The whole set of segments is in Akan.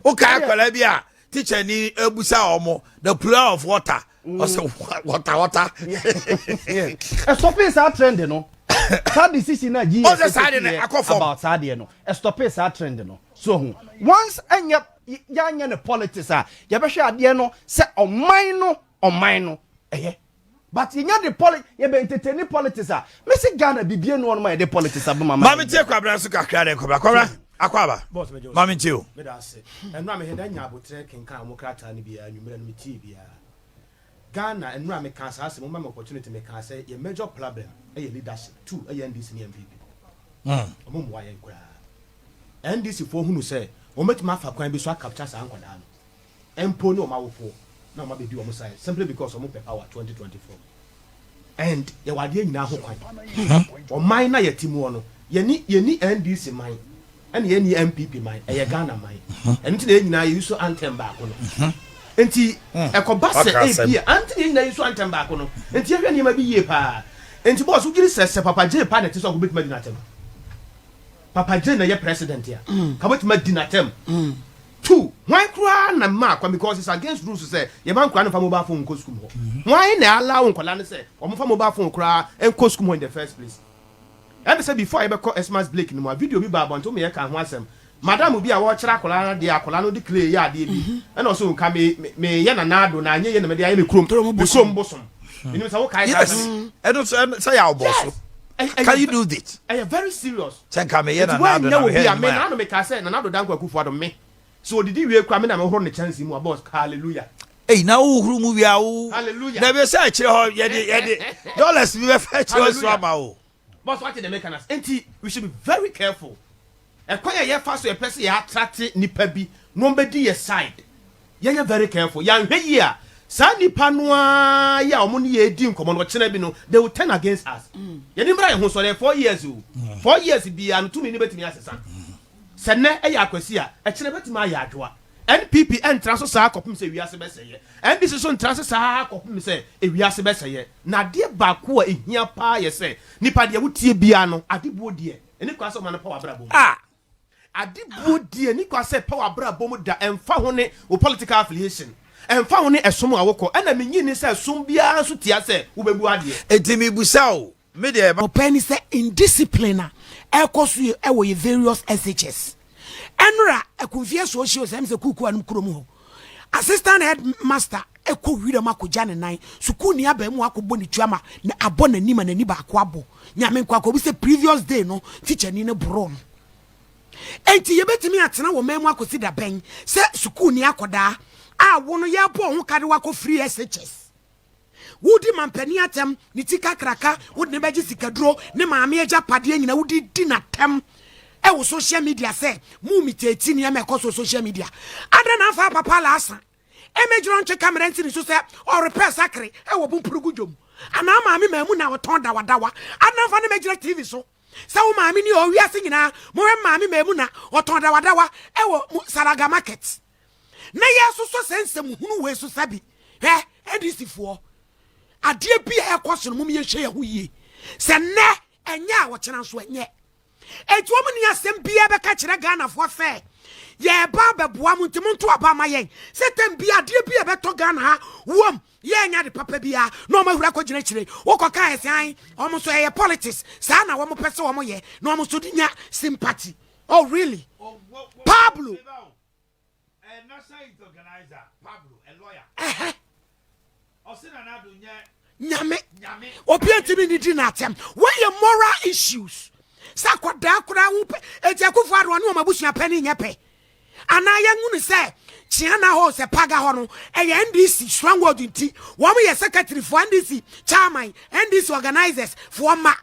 Wokae akwadaa bi a teacher ni ebusa ɔmo the plural of water, ɔsɛ water water. Ɛstop saa trend no, saa decision na GES Ɔsɛ saa deɛ no akɔ fam. About saa deɛ no, ɛstop saa trend no. So ho once ɛnyɛ yɛanyɛ ne politics a, yɛbɛhwɛ adeɛ no sɛ ɔman no ɛyɛ, but yɛnya de poli yɛbɛ entertain politics a, mesi Ghana bibie no ɔnom a yɛde politics aboma ma. Maame, tie Kwabena so kakra dɛ. Kwabena, Kwabena akɔ aba. Boss, mɛgye wo. Maame, tie o. Meda ase. Ɛno a mehɛ da nya abotrɛ kenkan mo krataa no biara nwummerɛ no metie biara. Ghana, ɛno a meka saa sɛ moma me opportunity, meka sɛ yɛ major problem ɛyɛ leadership two, ɛyɛ NDC ne NPP. Ɔmo mmoa yɛn koraa. NDC foɔ hunu sɛ wɔmɛtumi afa kwan bi so acapture saa nkwadaa no mpo ne ɔmo awofoɔ na ɔmo abɛdi ɔmo side simply because ɔmo pɛ power 2024, and yɛwɔ adeɛ nyinaa ho kwan. Ɔman na yɛte mu hɔ no, yɛni NDC man ɛna yɛni NPP man, ɛyɛ Ghana man. Ɛno nti na yɛn nyinaa yɛyi so anthem baako no, nti ɛkɔba sɛ Waka asɛm. ebi a ante na yɛn nyinaa yi so anthem baako no, nti yɛhwɛ nneɛma bi yie paa. Nti boss, wogyiri sɛ Papa J pa na ɛte sɛ ɔkò bɛtumi adi n'atɛm, Papa J na yɛ president a ka bɛtumi adi n'atɛm two, hwan koraa na mma akwa? Because it's against rules sɛ yɛma nkwadaa no fa mobile phone nkɔ sukuu mu hɔ. Hwan na allow nkwadaa no sɛ wɔn fa mobile phone koraa nkɔ sukuu mu hɔ in the first place? Ɛbi sɛ before yɛbɛkɔ Xmas break no mu a, video bi ba abɔnten mu, yɛ ka ho asɛm, madam bi a wɔrekyerɛ akwadaa no deɛ, akwadaa no de clay yɛ adeɛ bi, ɛna ɔsɛ nka me yɛ Nana Addo na anyɛ yɛ na me de ayɛ me kurom Kurom me bosom. kurom bosom. Enim sɛ wokae saa Yes. asɛm. Ɛno so, ɛno sɛ yɛ awobɔ so. Can you do this? Ɛyɛ very serious. Sɛ nka meyɛ Nti Nana Addo woanyɛ na wɔ bi mehwɛ a anim me a Nana meka sɛ Nana Addo Dankwa Akufo Addo, me so odidi wie kora, me na mehoro ne kyɛnse mu a, boss, hallelujah. Ei, na wohuru mu wie a wo Hallelujah. na bi sɛ akyerɛ hɔ, yɛde dollars bi bɛfɛ akyerɛ hɔ so Hallelujah. ama wo. Boss, what the make us? Nti we should be very careful ɛkwan a yɛfa so yɛpɛ sɛ yɛattract nipa bi na wɔn bɛdi yɛ side. Yɛnyɛ very careful. Yɛanhwɛ yie a, saa nipa no ara yɛ a wɔn ne yɛ di nkɔmɔ no, ɔkyerɛ bi no, they will turn against us. Yɛn nimra yɛn ho sɔrɔ yɛ 4 years o, 4 years biara no, tumi ni bɛtumi asesa. Sɛ nnɛ ɛyɛ Akwasi a, ɛkyerɛ bɛtumi ayɛ Adwoa. NPP ɛntra so saa kɔpem sɛ ewiase bɛsɛyɛ, NDC so ntra so saa kɔpem sɛ ewiase bɛsɛyɛ. Na adeɛ baako a ehia paa yɛ sɛ nipa deɛ wotie bia no, adebuo deɛ ɛne kwa sɛ ɔma no pa w'abrabɔ mu. Ah. Adebuo deɛ ne kwa sɛ pa w'abrabɔ mu da, ɛmfa ho ne wo political affiliation, ɛmfa ho ne ɛsom a wokɔ. Ɛna menyi ne sɛ ɛsom biara nso tia sɛ wobɛbu adeɛ. Enti mebusa o, me deɛ Ɔpɛ ni sɛ indiscipline a ɛkɔ so yɛ ɛwɔ yɛ various SHS. Ɛnora Akumfie so ɔhyɛ sɛ ɛm sɛ kuku anum kurom hɔ assistant headmaster ɛkɔ wiram akɔgya ne nan, sukuu ni aba mu akɔbɔ ne tu ama na abɔ n'anim a n'ani baako abɔ. Nyame nkɔ akɔbi sɛ previous day no, teacher ni ne borɔ no. Enti yɛbɛtumi atena wɔ man mu akɔsi da bɛn sɛ sukuu ni akɔdaa a wo no yɛbɔ ho ka de wakɔ free SHS, wodi mampanin atɛm ne ti kakraka, wode ne bɛgye sikaduro ne maame agya padeɛ nyina, wode di n'atɛm ɛwɔ social media sɛ mu miteti nneɛma ɛkɔ so social media ada na afa papa laasa ɛmɛgyina ntwe camera nsi ne so sɛ ɔrepɛ sakre ɛwɔ Bunkpurugu dwom anaa maame maamu na ɔtɔn dawadawa anamfa ne mɛgyina TV so sɛ wo maame ni ɔwiase nyinaa mohwɛ maame maamu na ɔtɔn dawadawa ɛwɔ Salaga market na yɛsosɔ sɛ nsɛm hunu wei so. Sɛbi hwɛ, NDC foɔ, adeɛ bi a ɛkɔ so no, mom yɛhwɛ yɛ ho yie sɛ nnɛ ɛnyɛ a, wɔkyena nso ɛnyɛ. Enti wɔn ni asɛm biara bɛka kyerɛ Ghanafoɔ sɛ yɛba abɛboa mo, nti monto aba ma yɛn sɛ tɛm bi adeɛ bi a ɛbɛtɔ Ghana ha wɔm yɛnya de papa biara na ɔmo ahura akɔgyina akyire. Wokɔka ɛsɛn, ɔmo nso ɛyɛ politics saa na wɔn pɛ sɛ wɔn yɛ na ɔmo nso de nya sympathy. Oh really, Pablo? National youth organizer Pablo, a lawyer. Ɔsi Nana Addo nyɛ Nyame. Nyame. Obi ntumi ne di n'atɛm. Wɔyɛ moral issues sɛ akɔdaa koraa wo pɛ. Eti Akufo Addo ɔne wɔn abusua pɛ ne nyɛ pɛ anaa yɛnhu ne sɛ kyea na hɔ sɛ Paga hɔ no ɛyɛ NDC stronghold, nti wɔn yɛ secretary foɔ, NDC chairman, NDC organizers foɔ ma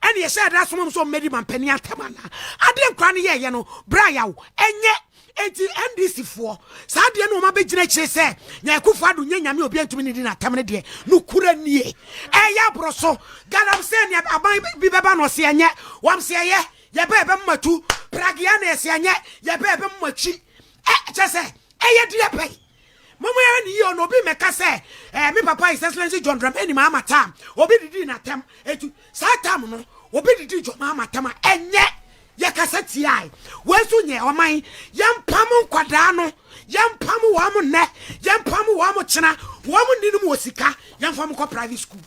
ɛne yɛhyɛ ɛda som so mmɛdi mampanin atɛm anaa adeɛ nkora no yɛɛyɛ no bra yaw ɛnyɛ. Enti NDC foɔ, saa adeɛ no wɔn abɛgyina akyire sɛ na Akufo Addo nyɛ Nyame, obi ntumi ne di n'atɛm no deɛ nokura nie, ɛyɛ aborɔ so. Galamsey ne aban bi bɛba no, ɔse ɛnyɛ wɔm sɛ ɛyɛ yɛbɛ yɛbɛ matu pragea na ɛsɛ ɛnyɛ yɛbɛ yɛbɛ mmakyi ɛ kyɛ sɛ ɛyɛ deɛ pɛi. Mɔmɔ yɛrɛ ne yie ɔno obi mɛka sɛ me papa His Excellency John Dramani Mahama tam obi didi n'atɛm, etu saa tam no obi didi John Mahama tam a ɛnyɛ. Yɛkasa tiae. Wei nso nyɛ ɔman. Yɛmpam nkwadaa no. Yɛmpam wɔn nnɛ. Yɛmpam wɔn kyena. Wɔn nninom wɔ sika. Yɛmfa wɔn kɔ private school.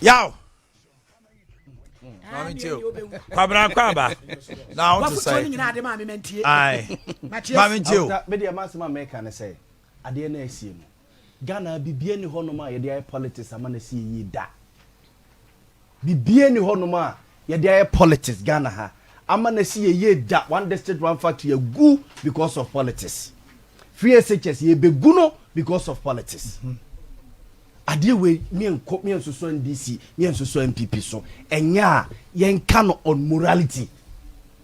Yaw. Maame tie o. Kwabena Kwaba. Na wo te sɛ. Aye. Maame tie o. Me deɛ m'asɛm a mɛka ne sɛ adeɛ no a asie no Ghana biribiara nni hɔnom a yɛde ayɛ politics ama no asi yie da. Biribiara nni hɔnom a yɛde ayɛ politics Ghana ha ama no asi yɛ yie da. One district one factory agu because of politics. Free SHS yɛbɛgu no because of politics. Adeɛ wei meɛnkɔ meɛnsosɔ NDC meɛnsosɔ NPP so ɛnyɛ a yɛnka no on morality.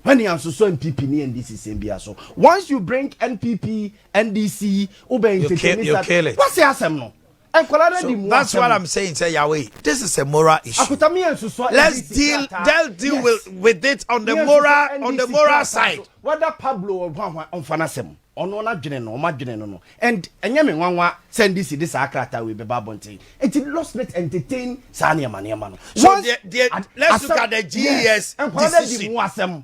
When yɛansosɔ NPP ne NDC sɛm biara so. Once you bring NPP, NDC wobɛ entertain you kill it. Wase asɛm no. Nkwadaa no adi mu asɛm. That's what I'm saying sɛ Yahweh this is a moral issue. Akuta mi yɛnsosɔ Let's deal let's deal with, with it on the moral on the moral side. Whether Pablo or hwan hwan ɔmfa n'asɛm. Ɔno n'adwene no ɔmo adwene no no and ɛnyɛ me nwanwa sɛ NDC de saa krataa wei bɛba abɔnten. Nti let's entertain saa nneɛma nneɛma no. So the, the, let's look at the GES yes, nkwadaa no adi decision. mu asɛm.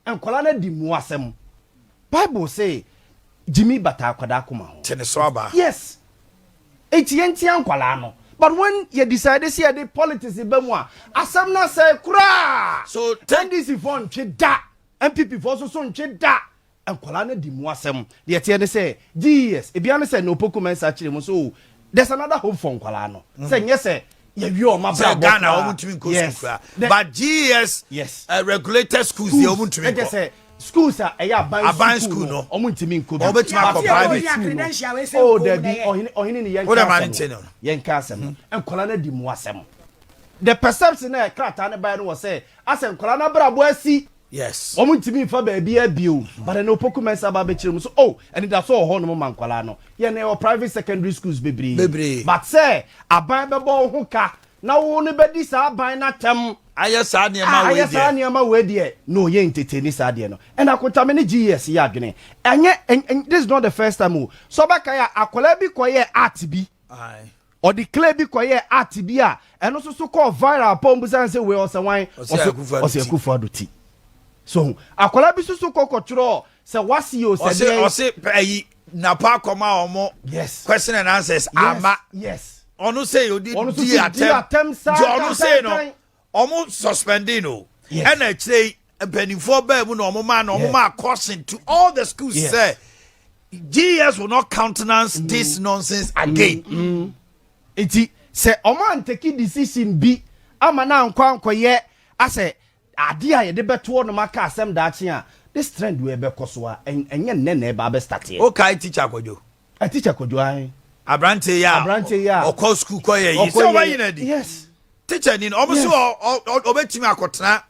Nkwadaa no adi mu asɛm. Bible say Jimmy bata akwadaa koma ho. Te ne so aba. Yes. Enti yɛntia nkwadaa no. But when yɛ decide sɛ yɛde politics ba mu a, asɛm no asɛe koraa. So take NDC foɔ ntwe da. NPP foɔ nso so ntwe da. Nkwadaa no adi mu asɛm. Deɛ ɛteɛ ne sɛ GES, ebia ne sɛ na Opoku Mensah kyerɛ mu sɛ oh, there's another hope for nkwadaa no. Sɛ nyɛ sɛ yɛwie wɔn sɛ abrabɔ Ghana koraa. wɔn ntumi nkɔ Yes. sukuu koraa. The- But GES Yes. regulated schools deɛ wɔn ntumi Ɛkyɛ nkɔ. sɛ schools a ɛyɛ aban Aban sukuu school no no. ɔmo ntumi nkɔ bi. Wɔn bɛtumi akɔ But private. school no, oh dabi ɔhene ɔhene ni yɛn Wo ka dɛ ma ne asɛm ntie no no. yɛn ka asɛm no nkwadaa no adi mu asɛm the perception na krataa no baeɛ no wɔ sɛ asɛ nkwadaa no abrabɔ asi Yes. wɔn ntumi nfa baabi abio but ɛna Opoku Mensah ba abɛkyerɛ mu so oh anidaso wɔ hɔ nom ma nkwadaa no yɛn na yɛwɔ private secondary schools bebree Bebree. but sɛ aban bɛbɔ wo ho ka na wo no bɛdi saa aban no atɛm Ayɛ saa nneɛma wei ayɛ saa deɛ. nneɛma wei deɛ no yɛ ntete ni saa deɛ no ɛna akontame ne GES yɛ adwene ɛnyɛ this is not the first time o so ɔbɛka yɛ akwadaa bi kɔyɛ art bi Aye. ɔde clay bi kɔyɛ art bi a ɛno nso so kɔɔ viral pɔn busan sɛ wei ɔsɛ wan Ɔsɛ Akufo-Addo ɔsɛ ti. Akufo-Addo ti so akwadaa bi nso so kɔ kɔtwerɛ sɛ wasi o sɛ Ɔse deɛ ɔse ɛyi napa akɔma wɔn question and answers ama. yes Ɔno sɛ odi Ɔno nso di so di atɛm. atɛm saa Nti ɔno sɛ no tantan. ɔmo suspending no. Yes. Ɛna akyire yi mpanimfoɔ bɛɛ mu na ɔmo maa na ɔmo maa caution to all the schools sɛ GES will not countenance this nonsense again. Nti sɛ ɔmo antake decision bi ama na ankɔ ankɔyɛ asɛ adeɛ a yɛde bɛto hɔ nom aka asɛm daakye a this trend wei bɛkɔ so a ɛnyɛ nnɛ na ɛba abɛstarteɛ. Okay, teacher Kwadwo. Ɛ teacher Kwadwo ayi. Aberante yi a Aberante yi a ɔkɔ school kɔ yɛ yi ɔkɔ sɛ yɛ ɔbɛyi na di. Teacher ni no ɔmo Yes. so ɔbɛtumi akɔtena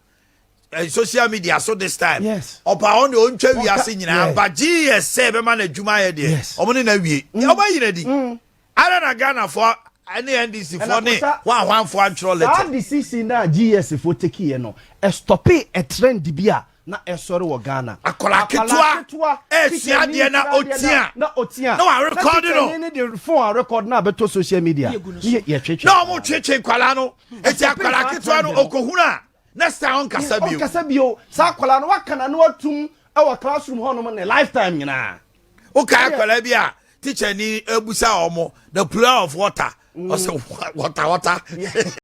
social media so this time. Yes. Ɔpa ɔno deɛ ɔntwa Ɔka- wiase nyinaa yeah. but GES sɛ ɛbɛma no adwuma ayɛ deɛ ɔmo ne na wie. Ɔbɛyi na di. Ara na Ghanafoɔ ne NDC foɔ ne Ɛna Kota- hwan hwanfoɔ antwerɛ Saa letter. decision na GES foɔ take yɛ no ɛstop a trend bi a na ɛsɔre wɔ Ghana. Akwadaa ketewa ɛresua adeɛ na otia. Na otia. Na wa record no. Na teacher ni de phone a record na abɛtɔ social media. Ne yɛtwetwe. Na ɔmo twetwe nkwadaa no. Eti akwadaa ketewa no okohunu a next time ɔnkasa bio. Ɔnkasa bio. Saa akwadaa no waka n'ano atum ɛwɔ classroom hɔnom ne lifetime nyinaa. Wokae akwadaa bi a teacher ni ebusa ɔmo the plural of water. Ɔsɛ water water.